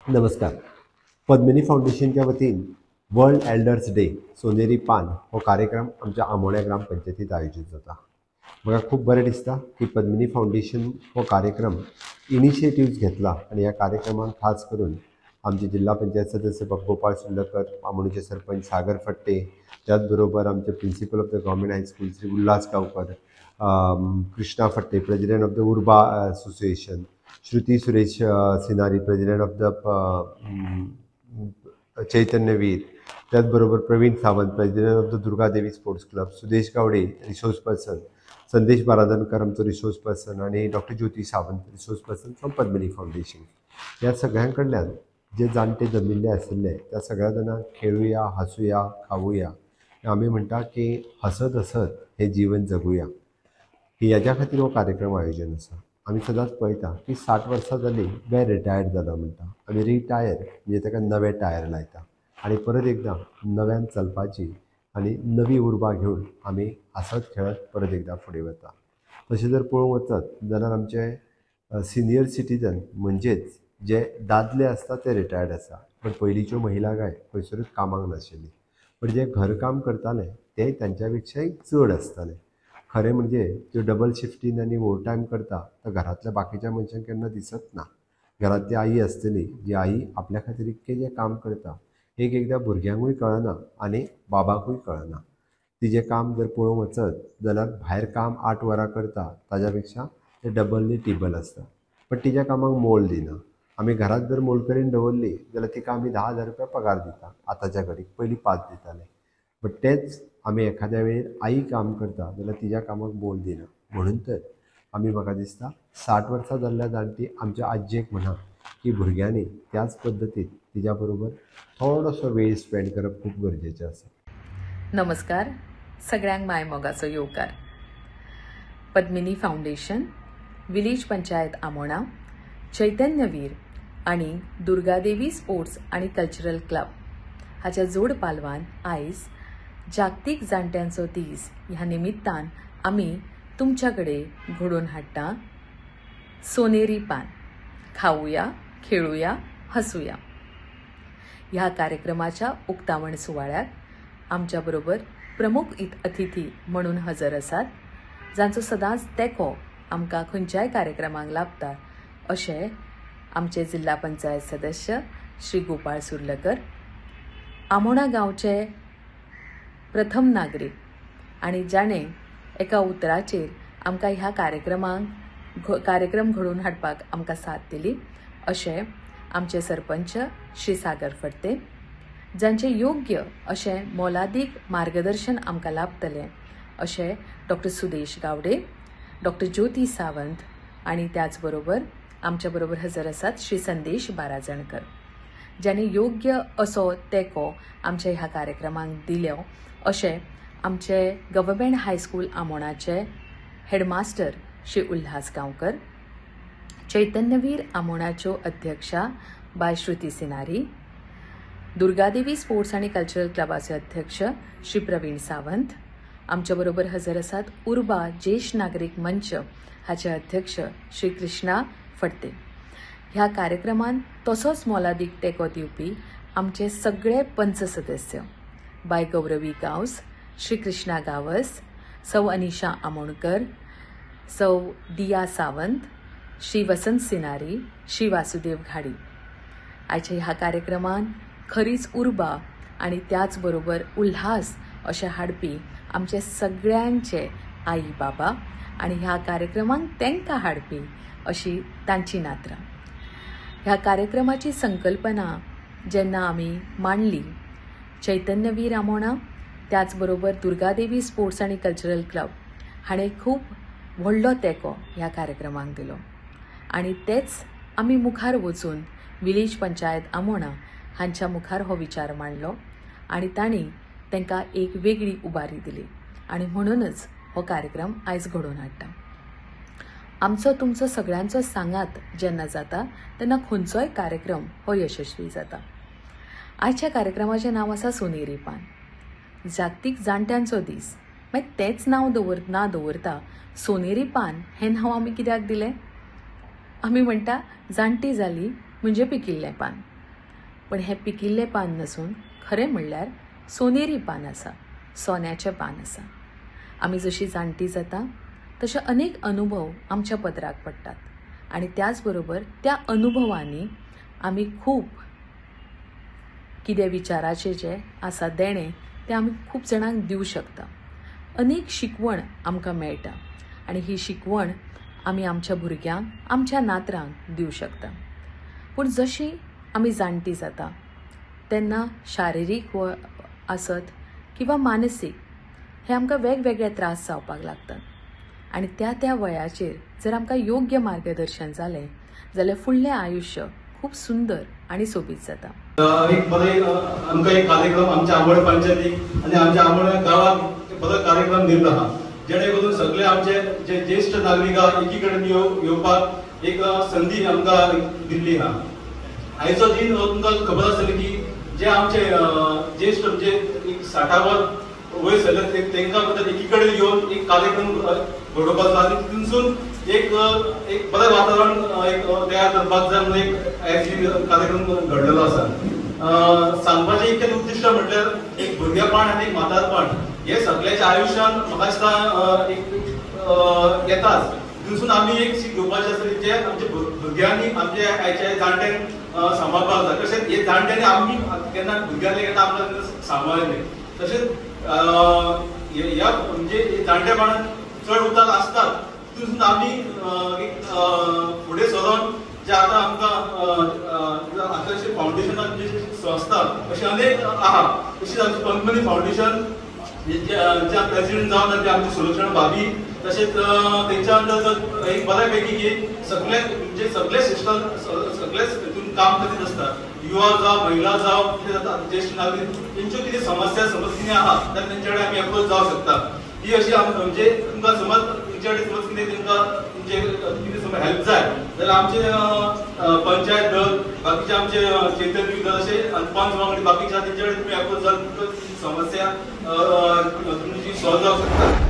नमस्कार. पद्मिनी फावंडेशनच्या वतीन world elders day सोनेरी पान हो कार्यक्रम आमच्या आमोण्या ग्रामपंचायतीत आयोजीत जाता. म्हाका खूब बरें दिसता की पद्मिनी फावंडेशन हो कार्यक्रम इनिशिएटिव्ज घेतला आनी ह्या कार्यक्रमाक खास करून आमचे जिल्हा पंचायत सदस्य बाब गोपाळ सुर्लकर, आमोणेचे सरपंच सागर फट्टे, त्याच बरोबर आमचे principal of the government high school Shri Ulhas Gaonkar, Krishna Phadte, president of the Urba association, Shruti Suresh Sinari, president of the Chaitanyaveer, त्याचबरोबर Praveen Sawant, president of the Durgadevi sports club, Sudesh Gawade resource person, Sandesh Baradankar आमचो resource person आनी doctor Jyoti Sawant resource person from Padmini foundation. ह्या सगळ्यां कडल्यान जे जाणटे जमिल्ले आशिल्ले त्या सगळ्या जाणांक खेळुया, हांसुया, खावुया. आमी म्हणटा की हसत हसत हें जीवन जगुया. ह्याच्या खातीर हो कार्यक्रम आयोजन आसा. आमी सदांच पळयता की 60 वर्सां जालीं काय रिटायर्ड जाला म्हणटा. आमी रिटायर म्हणजे ताका नवे टायर लायता आनी परत एकदां नव्यान चलपाची आनी नवी उर्बा घेवन आमी हांसत खेळत परत एकदां फुडें वता. तशें जर पळोवंक वचत जाल्यार आमचे सिनियर सिटीजन म्हणजेच जे दादले आसता ते रिटायर्ड आसा, पण पयलींच्यो महिला काय खंयसरूच कामाक नाशिल्ली, पण जे घरकाम करताले ते तांच्या पेक्षाय चड आसताले. खरें म्हणजे त्यो डबल शिफ्टीन आनी ओवर टायम करता तर घरांतल्या बाकीच्या मनशांक केन्ना दिसत ना. घरांतली आई आसतली जी आई आपल्या खातीर इतकें जें काम करता, एक एकदां भुरग्यांकूय कळना आनी बाबाकूय कळना. तिजें काम जर पळोवंक वचत जाल्यार भायर काम 8 वरां करता ताज्या पेक्षा तें डबल टिबल आसता, पण तिज्या कामाक मोल दिना. आमी घरांत जर मोलकरीण दवरली जाल्यार तिका आमी 10,000 रुपया पगार दिता आतांच्या घडीक, पयलीं 5 दिताले. बट तेंच आमी एखाद्या वेळेर आई काम करता जाल्यार तिज्या कामाक मोल दिना. म्हणून तर आमी म्हाका दिसता 60 वर्सां जाल्ल्या जाणटी आमच्या आजयेक म्हणा की भुरग्यांनी त्याच पद्दतीन तिज्या बरोबर थोडोसो वेळ स्पेंड करप खूब गरजेचें आसा. नमस्कार सगळ्यांक माय मोगाचो येवकार. पद्मिनी फावंडेशन, विलेज पंचायत आमोणा, चैतन्यवीर आनी दुर्गादेवी स्पोर्ट्स आनी कल्चरल क्लब हाच्या जोड पालवान आयज जागतीक जाणट्यांचो दीस ह्या निमित्तान आमी तुमच्या कडेन घडोवन हाडटा सोनेरी पान. खावुया, खेळुया, हसुया. ह्या कार्यक्रमाच्या उक्तावण सुवाळ्याक आमच्या बरोबर प्रमुख अतिथी म्हणून हजर आसात, जांचो सदांच तेंको आमकां खंयच्याय कार्यक्रमाक लाभता अशे आमचे जिल्हा पंचायत सदस्य श्री गोपाळ सुर्लकर, आमोणा गांवचे प्रथम नागरीक आनी जाणें एका उतराचेर आमकां ह्या कार्यक्रमाक कार्यक्रम घडोवन हाडपाक आमकां साथ दिली अशें आमचे सरपंच श्री सागर फडते, जांचें योग्य अशें मोलादीक मार्गदर्शन आमकां लाभतलें अशें डॉक्टर सुदेश गावडे, डॉक्टर ज्योती सावंत आनी त्याच बरोबर आमच्या बरोबर हजर आसात श्री संदेश बाराजणकर, ज्यांनी योग्य असो तेंको आमच्या ह्या कार्यक्रमाक दिलो अशें आमचे गव्हर्मेंट हायस्कूल आमोणाचे हेडमास्टर श्री उल्हास गांवकर, चैतन्यवीर आमोणाच्यो अध्यक्षा बाय श्रुती सिनारी, दुर्गादेवी स्पोर्ट्स आनी कल्चरल क्लबाचे अध्यक्ष श्री प्रवीण सावंत, आमच्या बरोबर हजर आसात उर्बा ज्येश्ठ नागरीक मंच हाचे अध्यक्ष श्री कृष्णा फडते. ह्या कार्यक्रमान तसोच मोलादीक तेंको दिवपी आमचे सगळे पंच सदस्य बाय गौरवी गांवस, श्री कृष्णा गांवस, सौ अनिशा आमोणकर, सौ दिया सावंत, श्री वसंत सिनारी, श्री वासुदेव घाडी. आयच्या ह्या कार्यक्रमान खरीच उर्बा आनी त्याच बरोबर उल्हास अशें हाडपी आमचे सगळ्यांचे आई बाबा आनी ह्या कार्यक्रमाक तांकां हाडपी अशी तांची नातरां. ह्या कार्यक्रमाची संकल्पना जेन्ना आमी मांडली चैतन्यवीर आमोणा त्याच बरोबर दुर्गादेवी स्पोर्ट्स आनी कल्चरल क्लब हाणें खूब व्हडलो तेंको ह्या कार्यक्रमाक दिलो आनी तेच आमी मुखार वचून विलेज पंचायत आमोणा हांच्या मुखार हो विचार मांडलो आनी तांणी तांकां एक वेगळी उबारी दिली आनी म्हणूनच हो कार्यक्रम आयज घडोवन हाडटा. आमचो तुमचो सगळ्यांचो सांगात जेन्ना जाता तेन्ना खंयचोय कार्यक्रम हो यशस्वी जाता. आयच्या कार्यक्रमाचें नांव आसा सोनेरी पान. जागतीक जाणट्यांचो दीस, मागीर तेंच नांव ना दवरता सोनेरी पान हें नांव आमी कित्याक दिलें? आमी म्हणटा जाणटी जाली म्हणजे पिकिल्लें पान. पण हें पिकिल्लें पान नासून खरें म्हणल्यार सोनेरी पान आसा, सोन्याचें पान आसा. आमी जशी जाणटी जाता तशे अनेक अनुभव आमच्या पदराक पडटात आनी त्याच बरोबर त्या अनुभवांनी आमी खूब कितें विचाराचें जें आसा देणें तें आमी खूब जाणांक दिवं शकता. अनेक शिकवण आमकां मेळटा आनी ही शिकवण आमी आमच्या भुरग्यांक, आमच्या नातरांक दिवं शकता. पूण जशी आमी जाणटी जाता तेन्ना शारिरीक आसत किंवा मानसीक हे आमकां वेगवेगळे त्रास जावपाक लागतात आनी त्या त्या वयाचेर जर आमकां योग्य मार्गदर्शन जालें जाल्यार फुडलें आयुश्य खूब सुंदर आनी सोबीत जाता. एक बरें आमकां एक कार्यक्रम आमच्या आमोणें पंचायतीक आनी आमच्या आमोणें गांवाक बरो कार्यक्रम दिल्लो आहा, जेणे करून सगळे आमचे जे ज्येश्ठ नागरीक एकी कडेन येवपाक एक संदी आमकां दिल्ली आहा. आयचो दीन तुमकां खबर आसतली की जे आमचे ज्येश्ठ म्हणजे एक 60 वर वयर सरले तेंकां म्हणटात एकी कडेन येवन एक कार्यक्रम घडोवपाचो आनी तितूनसून एक एक बरें वातावरण एक तयार करपाक जाय म्हणून एक आयज कार्यक्रम घडलेलो आसा. सांगपाचें इतकें उद्दिश्ट म्हटल्यार एक भुरगेपण आनी एक म्हातारपण हे सगळ्याच्या आयुश्यान म्हाका दिसता एक येताच. तितूनसून आमी एक शीक घेवपाचें आसता जे आमच्या भुरग्यांनी आमच्या आयच्या जाणट्यांक सांबाळपाक जाय. तशेंच हे जाणट्यांनी आमी केन्ना भुरग्यांनी केन्ना आमकां सांबाळलें. तशेंच ह्या म्हणजे जाणटेपणान चड उतार आसतात, तितून आमी एक फुडें सरोन जे आतां आमकां आतां अशें फावंडेशनान जे संस्था अशे अनेक आहा, तशीच आमची पद्मिनी फावंडेशन जे प्रेसिडेंट जावन ते आमची सुलक्षण भाभी, तशेंच तेंच्या अंडर एक बऱ्या पैकी की सगळे म्हणजे सगळे सिस्टम सगळे हितून काम करीत आसता. युवा जावं, महिला जावं, कितें जाता ज्येश्ठ नागरीक तेंच्यो कितें समस्या समज कितें आहा जाल्यार तेंचे कडेन आमी एप्रोच जावं शकता. ही अशी म्हणजे तुमकां समज तुमचे कडेन समज कितें तुमकां तुमचे कितें समज हेल्प जाय जाल्यार आमचे पंचायत दल, बाकीचे आमचे चैतन्य दल अशे पंच वांगडी बाकीचे तेंचे कडेन तुमी एप्रोच जावन तुमकां समस्या तुमची सॉल्व जावंक शकता.